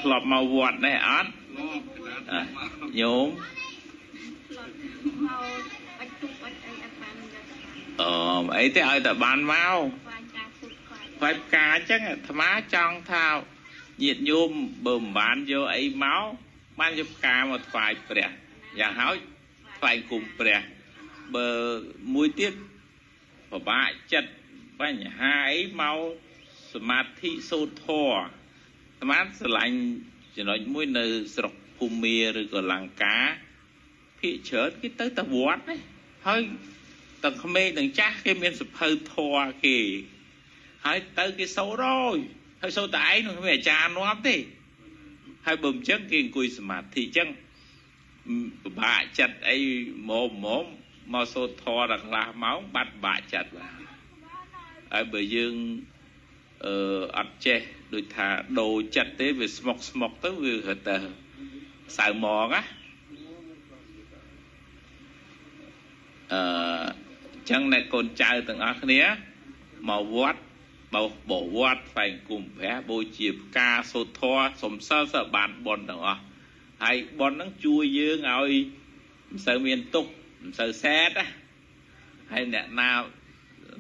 ធ្លាប់មកវត្តនេះអត់ញោមអូអីទេឲ្យតែបានមកផ្កាផ្កាអញ្ចឹងអាត្មាចង់ថាញាតិញោមបើមិនបានយកអីមកបានយកផ្កាមកថ្វាយព្រះយ៉ាងហើយថ្វាយគុំព្រះបើមួយទៀតពិបាកចិត្តបញ្ហាអីមកសមាធិសូត្រធម៌អាត្មាស្រឡាញ់ចំណុចមួយនៅស្រុកភូមាឬក៏លង្កាភាគច្រើនគេទៅតែវត្តណាហើយទាំងក្មេងទាំងចាស់គេមានសភៅធម៌គេហើយទៅគេសូត្ររយហើយសូត្រតែឯងនោះគ្មានអាចារ្យនាំទេហើយបើមិនចឹងគេអង្គុយសមាធិចឹងពិបាកចិត្តអីមកមកមកសូត្រធម៌ដល់ខ្លះម៉ោងបាត់បាក់ចិត្តបាទហើយបើយើងអត់ចេះដូចថាដូរចិត្តទេវាស្មុកស្មុកទៅវារត់ទៅសៅម៉ងណាអឺចឹងអ្នកកូនចៅទាំងអស់គ្នាមកវត្តបោបវត្តថ្វាយគុំព្រះបូជាផ្កាសូត្រធម៌សំសិលសបានបុណ្យទាំងអស់ហើយបុណ្យហ្នឹងជួយយើងឲ្យមិនសូវមានទុក្ខមិនសូវសែតណាហើយអ្នកណា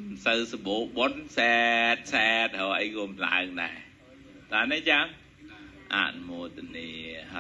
មិនសូវសម្បូរបុណ្យសែតសែតរកអីក៏មិនឡើងដែរតើនេះចឹងអនុមោទនា។